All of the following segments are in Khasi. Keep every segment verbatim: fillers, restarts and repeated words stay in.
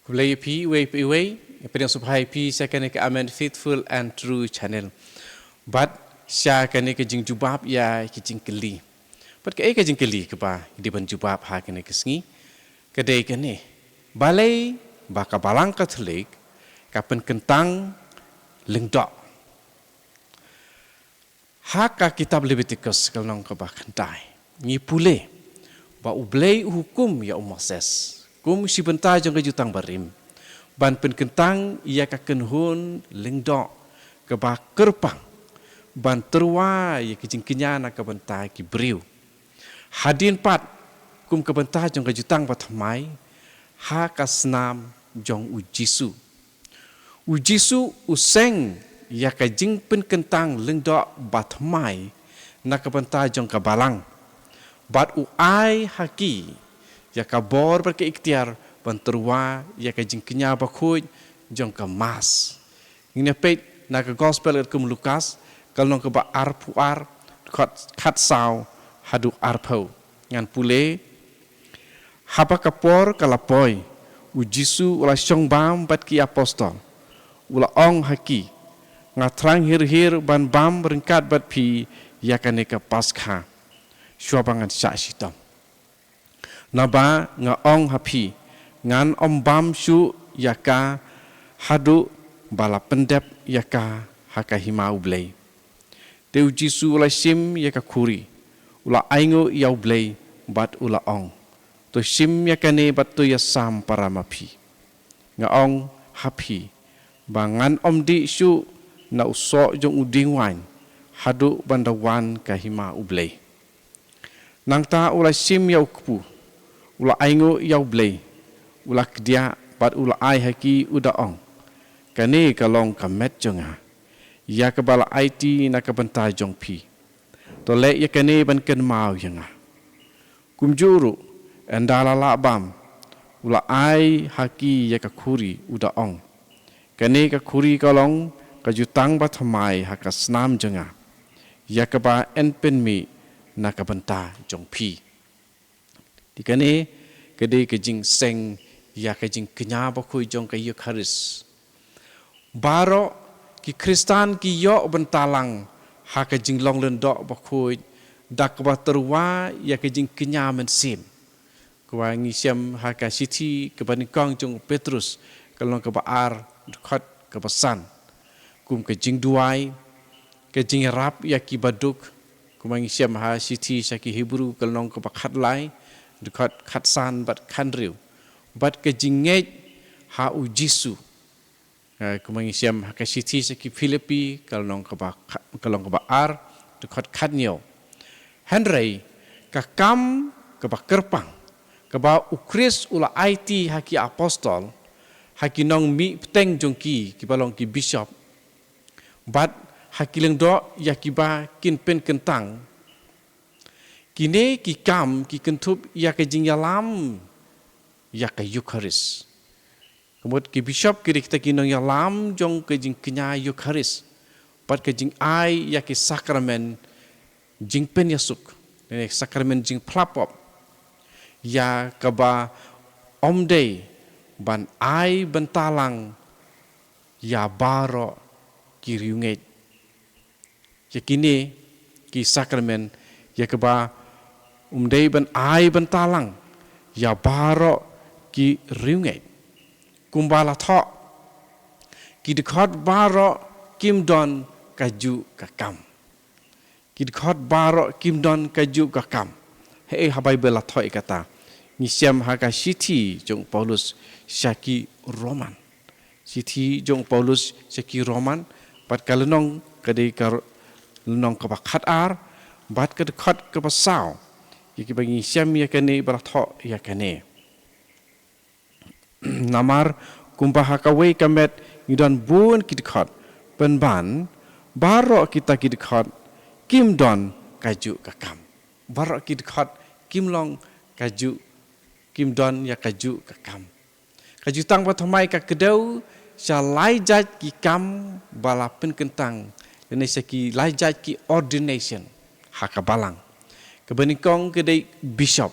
Khublei ïa phi, uwei pa uwei, ïa phi, ïa sngewbha ïa phi sha kane ka Amen Faithful and True Channel. Bad sha kane ka jingjubab ïa ki jingkylli. Bad kaei ka jingkylli kaba dei ban jubab ha kane ka sngi, ka dei kane: balei ba ka Balang Katholik ka pynkyntang lyngdoh? Ha ka kitab Leviticus ka lynnong kaba khyndai, ngi pule ba U Blei u hukum ïa u Moses kum shi bynta jong ka Jutang Barim ban pynkyntang ïa ka kynhun lyngdoh kaba kyrpang ban tyrwa ïa ki jingkñia na ka bynta ki briew. Hadien pat, kum ka bynta jong ka Jutang Bathymmai, ha ka snam jong u Jisu. U Jisu u seng ïa ka jingpynkyntang lyngdoh bathymmai na ka bynta jong ka Balang. Bad u ai ha ki ïa ka bor bad ka iktiar ban tyrwa ïa ka jingkñia bakhuid jong ka Mass. Ngin ïa peit na ka Gospel katkum u Lukas, ka lynnong kaba arphew ar, dkhot khatsaw haduh arphew. Ngan pule. Haba ka por ka la poi, u Jisu u la shong bam bad ki apostol. U la ong ha ki: Nga thrang hir hir ban bam ryngkat bad phi ïa kane ka Paskha, shuwa ba ngan shah shitom. Naba nga ong ha phi, ngan ym bam shuh ïa ka haduh ba la pyndep ïa ka ha ka hima U Blei. Te u Jisu u la shim ïa ka khuri, u la ainguh ïa U Blei, bad u la ong: To shim ïa kane bad to ïasam para ma phi. Nga ong ha phi ba ngan ym dih shuh na u soh jong u dieng waiñ haduh ban da wan ka hima U Blei. Nangta u la shim ïa u kpu, u la ainguh ïa U Blei, u la kdiah bad u la ai ha ki, u da ong: Kane ka long ka met jong nga, ïa kaba la aiti na ka bynta jong phi. To leh ïa kane ban kynmaw ïa nga. Kumjuh ruh, ynda la lah bam, u la ai ha ki ïa ka khuri, u da ong: Kane ka khuri ka long ka Jutang Bathymmai ha ka snam jong nga, ïa kaba yn pynmih na ka bynta jong phi. Te kane ka dei ka jingseng ïa ka jingkñia bakhuid jong ka Eukharist. Baroh ki Khristan ki ïoh bynta lang ha ka jinglong lyngdoh bakhuid da kaba tyrwa ïa ka jingkñia mynsiem. Kumba ngi shem ha ka shithi kaba nyngkong jong u Petrus, ka lynnong kaba ar, dkhot kaba san. Kum ka jingduwai, ka jingïarap ïa ki baduk, kumba ngi shem ha shithi sha ki Hebru, ka lynnong kaba khatlai, dkhot khatsan bad khathynriew. Bad ka jingngeit ha u Jisu. Eh, kumba ngi shem ha ka shithi sha ki Philippi, ka lynnong kaba kha-, ka lynnong kaba ar, dkhot khathynñiew. Hynrei ka kam kaba kyrpang kaba u Khrist u la aiti ha ki apostol, ha ki nongmihbteng jong ki, kiba long ki bishop, bad ha ki lyngdoh ïa kiba kin pynkyntang, kine ki kam ki kynthup ïa ka jingïalam ïa ka Eukharist. Ka mut ki bishop ki dei kita ki nongïalam jong ka jingkñia Eukharist bad ka jingai ïa ki sakramen jingpynïasuk, ne sakramen jingpyllait pop, ïa kaba ym dei ban ai bynta lang ïa baroh ki riewngeit. Ïa kine ki sakramen, ïa kaba ym dei ban ai bynta lang ïa baroh ki riewngeit. Kumba la thoh, ki dkhot baroh kim don kajuh ka kam. Ki dkhot baroh kim don kajuh ka kam. Hei, ha Baibl la thoh ïa kata. Ngi shem ha ka shithi jong u Paulus sha ki Roman. Shithi jong u Paulus sha ki Roman, bad ka lynnong ka dei ka ro-, lynnong kaba khatar, bad ka dkhot kaba saw. Ïa kiba ngi shem ïa kane ba la thoh ïa kane. Namar kumba ha kawei ka met ngi don bun ki dkhot, pynban baroh kita ki dkhot kim don kajuh ka kam. Baroh ki dkhot kim long kajuh, kim don ïa kajuh ka kam. Ka Jutang Bathymmai ka kdew sha lai jait ki kam ba la pynkyntang, lane sha ki lai jait ki ordination ha ka Balang. Kaba nyngkong ka dei bishop,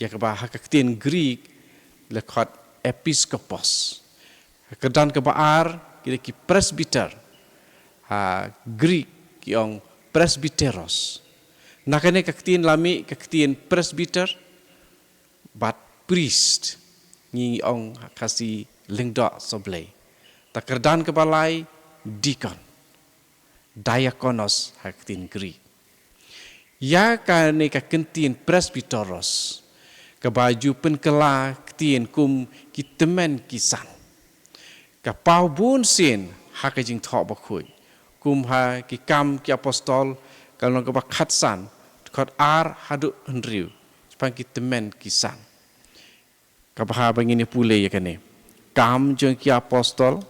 ïa kaba ha ka ktien Greek la khot episkopos. Kyrdan kaba ar, ki dei ki presbyter. Ha Greek ki ong presbyteros. Na kane ka ktien la mih ka ktien presbyter bad priest, ngi ong ha Khasi lyngdoh soblei. Ta kyrdan kaba lai, deacon, diakonos ha ktien Greek. Ïa kane ka kyntien presbyteros, kaba ju pynkylla ktien kum ki tymmen ki san, ka paw bun sien ha ka Jingthoh Bakhuid, kum ha Ki Kam ki Apostol, ka lynnong kaba khatsan, dkhot ar haduh hynriew, shaphang ki tymmen ki san. Kaba haba ngin ïa pule ïa kane. Kam jong ki Apostol,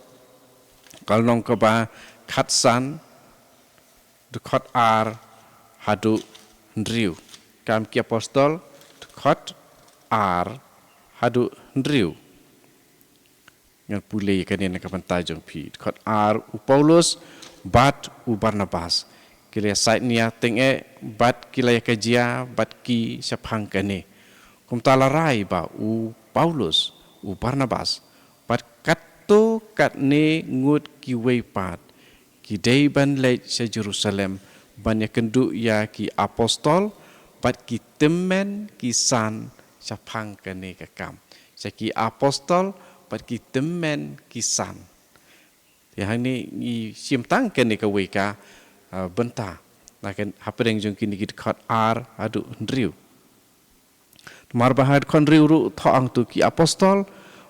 ka lynnong kaba khatsan, dkhot ar haduh hynriew. Kam ki Apostol, dkhot ar haduh hynriew. Ngan pule ïa kane na ka bynta jong phi. Dkhot ar, u Paulus bad u Barnabas ki la ïa sait nia tyngeh bad ki la ïa kajia bad ki shaphang kane. Kumta la rai ba u Paulus, u Barnabas bad katto katne ngut kiwei pat ki dei ban leit sha Jerusalem ban ïakynduh ïa ki apostol bad ki tymmen ki san shaphang kane ka kam. Sha ki apostol bad ki tymmen ki san. Te hangne ngi shim tang kane kawei ka, ah, bynta. Na ka hapdeng jong kine ki dkhot ar haduh hynriew. Namar ba ha dkhot hynriew ruh thoh hangto ki apostol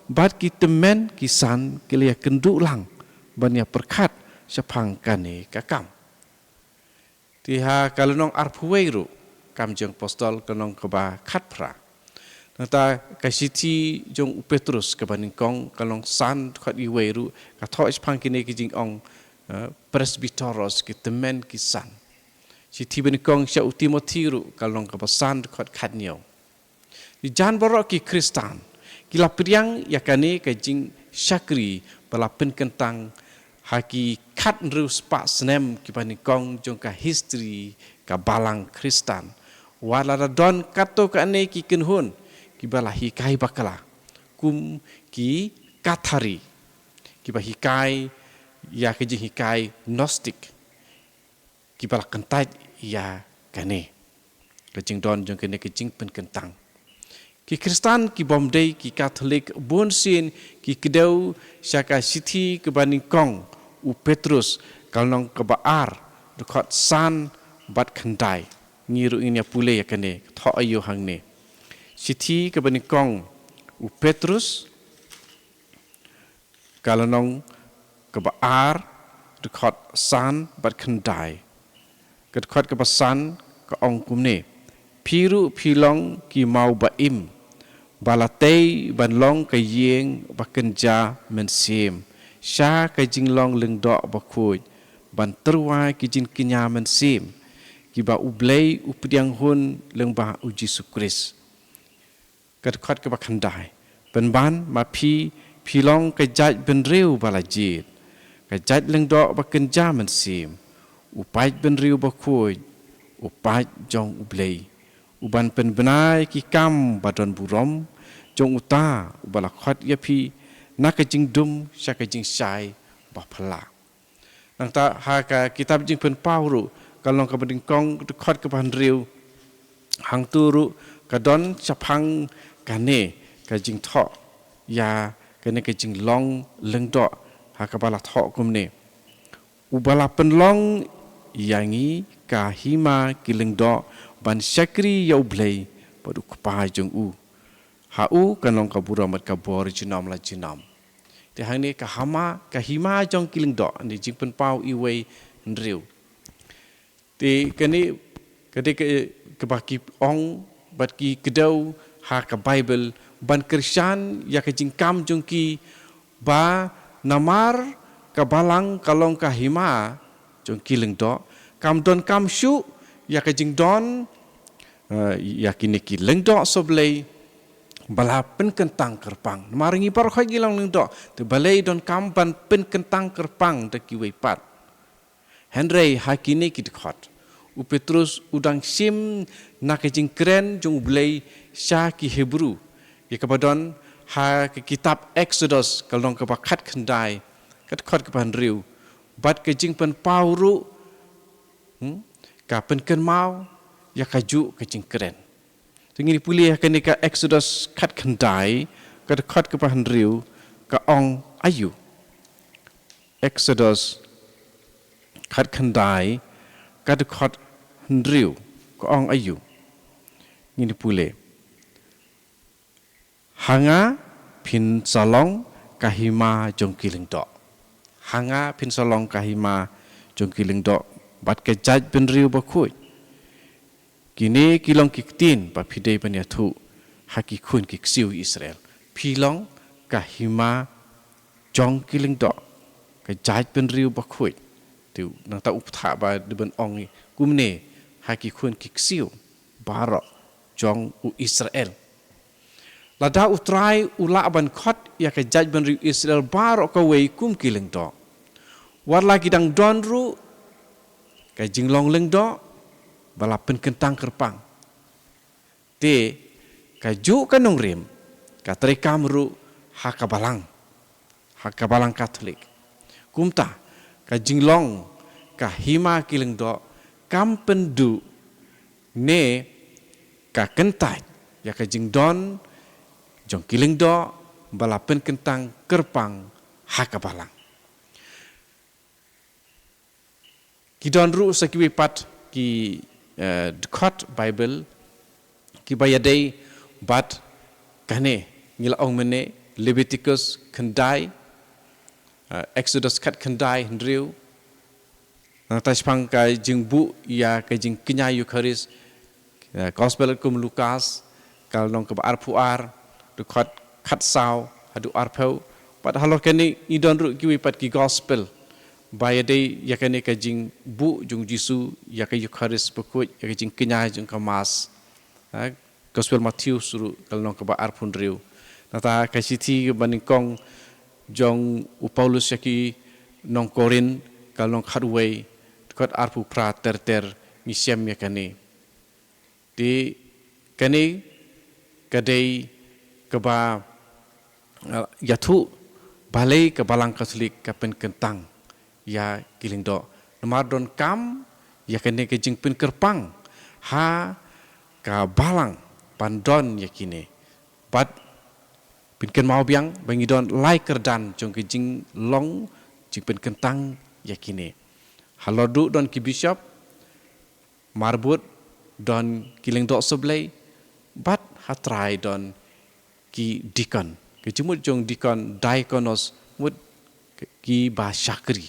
bad ki tymmen ki san ki la ïakynduh lang ban ïapyrkhat shaphang kane ka kam. Te ha ka lynnong arphew wei ruh, Kam jong Apostol ka lynnong kaba khatphra. Nangta ka shithi jong u Petrus kaba nyngkong ka lynnong san dkhot wei ruh ka thoh shaphang kine ki jingong, eh, presbyteros, ki tymmen ki san. Shithi banyngkong sha u Timothi ruh ka lynnong kaba san dkhot khathynñiew. Ki jan baroh ki Khristan ki la pdiang ïa kane ka jingshakri ba la pynkyntang ha ki khathynriew spah snem kiba nyngkong jong ka history ka Balang Khristan. Wat la da don katto katne ki kynhun kiba la hikai bakla kum ki Cathari, kiba hikai ïa ka jinghikai Gnostic, kiba la kyntait ïa kane ka jingdon jong kane ka jingpynkyntang. Ki Khristan kibym dei ki Katholik bun sien ki kdew sha ka shithi kaba nyngkong u Petrus ka lynnong kaba ar dkhot san bad khyndai. Ngi ruh ngin ïa pule ïa kane, ka thoh aïu hangne. Shithi kaba nyngkong u Petrus ka lynnong kaba ar dkhot san bad khyndai. Ka dkhot kaba san ka ong kumne: Phi ruh phi long ki maw ba im, ba la tei ban long ka ïing ba kynja mynsiem sha ka jinglong lyngdoh bakhuid, ban tyrwa ki jingkñia mynsiem kiba U Blei u pdiang hun lyngba U Jisu Khrist. Ka dkhot kaba khyndai: Pynban ma phi, phi long ka jaid bynriew ba la jied, ka jaid lyngdoh ba kynja mynsiem, u paid bynriew bakhuid, u paid jong U Blei, u ban pynbna ïa ki kam ba don burom jong uta uba la khot ïa phi na ka jingdum sha ka jingshai ba phylla. Nangta ha ka kitab Jingpynpaw ruh ka lynnong kaba nyngkong dkhot kaba hynriew, hangto ruh ka don shaphang kane ka jingthoh ïa kane ka jinglong lyngdoh, ha kaba la thoh kumne: Uba la pynlong ïa ngi ka hima ki lyngdoh ban shakri ïa U Blei bad U Kpa jong u. Ha u kan long ka burom bad ka bor junom la junom. Te hangne ka hima, ka hima jong ki lyngdoh, ne Jingpynpaw uwei hynriew. Te kane ka dei ka, kaba ki ong bad ki kdew ha ka Baibl ban kyrshan ïa ka jingkam jong ki, ba namar ka balang ka long ka hima jong ki lyngdoh, kam donkam shuh ïa ka jingdon, eh, ïa kine ki lyngdoh sohblei ba la pynkyntang kyrpang. Namar ngi baroh ngi long lyngdoh, te balei donkam ban pynkyntang kyrpang da kiwei pat? Hynrei ha kine ki dkhot u Petrus u dang shim na ka jingkren jong U Blei sha ki Hebru, ïa kaba don Ha ka kitab Exodus, ka lynnong kaba khatkhyndai, ka dkhot kaba hynriew, bad ka Jingpynpaw ruh, hmm, ka pynkynmaw ïa kajuh ka jingkren. Te ngin ïa pule ïa kane ka Exodus khatkhyndai, ka dkhot kaba hynriew, ka ong aïu. Exodus khatkhyndai, ka dkhot hynriew, ka ong aïu. Ngin ïa pule. Ha nga phin sa long ka hima jong ki lyngdoh. Ha nga phin sa long ka hima jong ki lyngdoh, bad ka jaitbynriew bakhuid. Kine ki long ki ktien ba phi dei ban ïathuh ha ki khun ki ksiew Israel. Phi long ka hima jong ki lyngdoh, ka jaitbynriew bakhuid. Te nangta u pathah ba dei ban ong kumne ha ki khun ki ksiew baroh jong u Israel. Lada U Trai u lah ban khot ïa ka jaitbynriew Israel baroh kawei kum ki lyngdoh, wat la ki dang don ruh ka jinglong lyngdoh ba la pynkyntang kyrpang. Te kajuh ka nongrim ka treikam ruh ha ka balang, ha ka balang Katholik. Kumta ka jinglong ka hima ki lyngdoh kam pynduh ne ka kyntait ïa ka jingdon jong ki lyngdoh ba la pynkyntang kyrpang ha ka balang. Ki don ruh sa kiwei pat ki, eh, dkhot Bible kiba ïadei bad kane, ngi la ong mynne Leviticus khyndai, eh, Exodus khatkhyndai hynriew. Nangta shaphang ka jingbuh ïa ka jingkñia Eukharist, eh, Gospel kum Lukas, ka lynnong kaba arphew ar, dkhot khatsaw haduh arphew. Bad halor kane ngi don ruh kiwei pat ki Gospel ba ïadei ïa kane ka jingbuh jong Jisu ïa ka Eukharist bakhuid, ïa ka jingkñia jong ka Mass. Ha, Gospel Mathaios ruh ka lynnong kaba arphew hynriew. Nangta ka shithi ba nyngkong jong u Paulus ïa ki nong Korinth, ka lynnong khatwei, dkhot arphew phra ter ter, ngi shem ïa kane. Te kane ka dei kaba, eh, ïathuh balei ka balang Katholik ka pynkyntang ïa ki lyngdoh. Namar donkam ïa kane ka jingpynkyrpang ha ka balang ban don ïa kine. Bad pynkynmaw biang ba ngi don lai kyrdan jong ka jinglong jingpynkyntang ïa kine. Halor duh don ki bishop, marbud don ki lyngdoh saw blei, bad ha trai don ki deacon. Ka jingmut jong deacon, diakonos, mut ki ba shakri.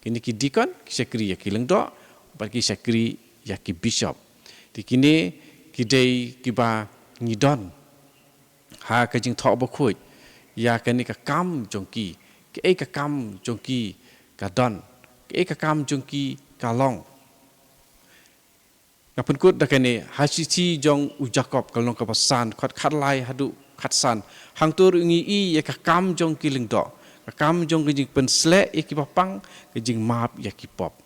Kine ki deacon ki shakri ïa ki lyngdoh, bad ki shakri ïa ki bishop. Te kine ki dei kiba ngi don ha ka Jingthoh Bakhuid ïa kane ka kam jong ki. Kaei ka kam jong ki ka don, kaei ka kam jong ki ka long. Nga pynkut da kane, ha shithi jong u Jakob ka lynnong kaba san, dkhot khatlai haduh khatsan. Hangto ruh ngi i ïa ka kam jong ki lyngdoh, ka kam jong ka jingpynsleh ïa kiba pang, ka jingmap ïa ki pop.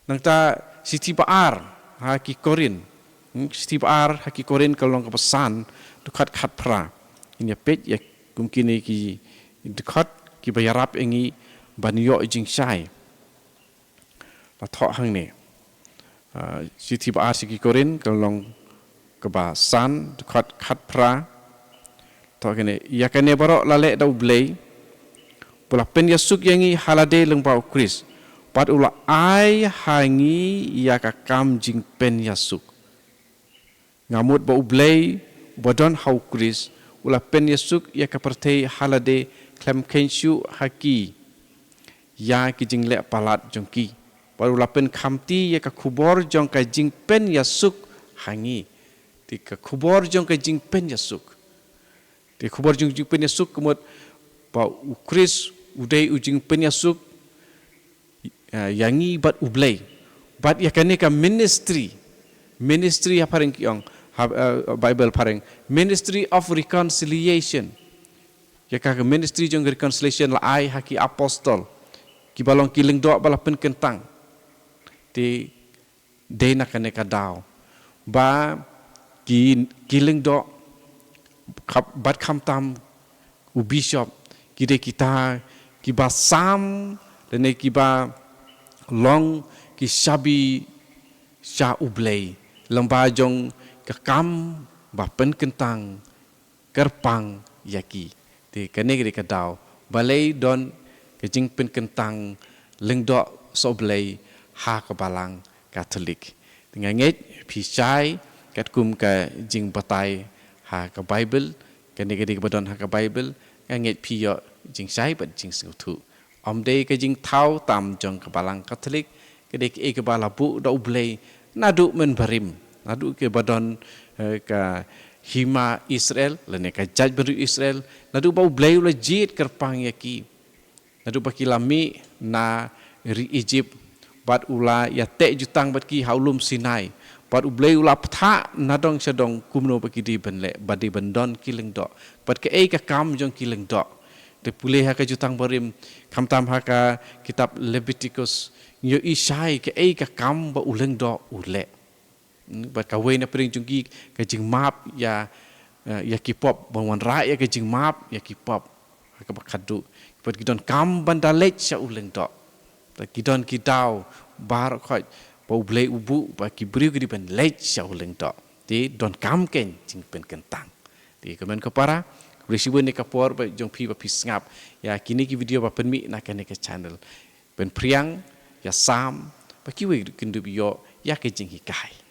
Nangta shithi ba ar ha ki Korinth. Hmm, shithi ba ar ha ki Korinth ka lynnong kaba san, dkhot khatphra. Ngin ïa peit ïa kum kine ki dkhot kiba ïarap ïa ngi ban ïoh jingshai. La thoh hangne. Ah, shithi ba ar sha ki Korinth, ka lynnong kaba san, dkhot khatphra. Thoh kane, ïa kane baroh la leh da U Blei, ba la pynïasuk ïa ngi ha lade lyngba U Khrist. Bad u la ai ha ngi ïa ka kam jingpynïasuk. Nga mut ba U Blei, uba don ha U Khrist, u la pynïasuk ïa ka pyrthei ha lade khlem kheiñ shuh ha ki ïa ki jingleh palat jong ki. Bad u la pynkhamti ïa ka khubor jong ka jingpynïasuk ha ngi. Te ka khubor jong ka jingpynïasuk. Te khubor jong jingpynïasuk ka mut ba U Khrist u dei u jingpynïasuk, eh, ïa ngi bad U Blei. Bad ïa kane ka ministry. Ministry ha phareng ki ong, ha, eh, Bible phareng. Ministry of reconciliation. Ïa ka, ka ministry jong reconciliation la ai ha ki apostol. Kiba long ki lyngdoh ba la pynkyntang. Te dei na kane ka daw ba ki, ki lyngdoh khap, bad khamtam u bishop, ki dei kita kiba sam lane kiba long ki shabi sha U Blei lyngba jong ka kam ba pynkyntang kyrpang ïa ki. Te kane ka dei ka daw balei don ka jingpynkyntang lyngdoh sha U Blei ha ka Balang Katholik. Te nga ngeit phi shai katkum ka jingbatai ha ka Baibl, kane ka dei kaba don ha ka Baibl, nga ngeit phi ïoh jingshai bad jingsngewthuh. Ym dei ka jingthaw tam jong ka Balang Katholik, ka dei kaei kaba la buh da U Blei naduh mynbarim, naduh kiba don eh, ka hima Israel lane ka jaitbynriew Israel, naduh ba U Blei u la jied kyrpang ïa ki, naduh ba ki la mih na ri Egypt, bad u la ïateh jutang bad ki ha u lum Sinai, bad U Blei u la pynthah nadong shadong kumno ba ki dei ban leh, ba dei ban don ki lyngdoh, bad kaei ka kam jong ki lyngdoh. Te pule ha ka Jutang Barim, khamtam ha ka kitab Leviticus, ngi ïohi shai kaei ka kam ba u lyngdoh u leh. Hmm, bad kawei na pdeng jong ki ka jingmap ïa, eh, ïa ki pop, ban wanrah ïa ka jingmap ïa ki pop ha kaba khadduh. Bad ki donkam ban da leit sha u lyngdoh. Bad ki don ki daw baroh khoit ba U Blei u buh ba ki briew ki dei ban leit sha u lyngdoh. Te donkam kein jingpynkyntang. Te kumne ko para, khublei shibun ïa ka por ba jong phi ba phi sngap ïa kine ki video ba pynmih na kane ka channel. Pynphriang ïa Salm ba kiwei ruh kin dup ïoh ïa ka jinghikai.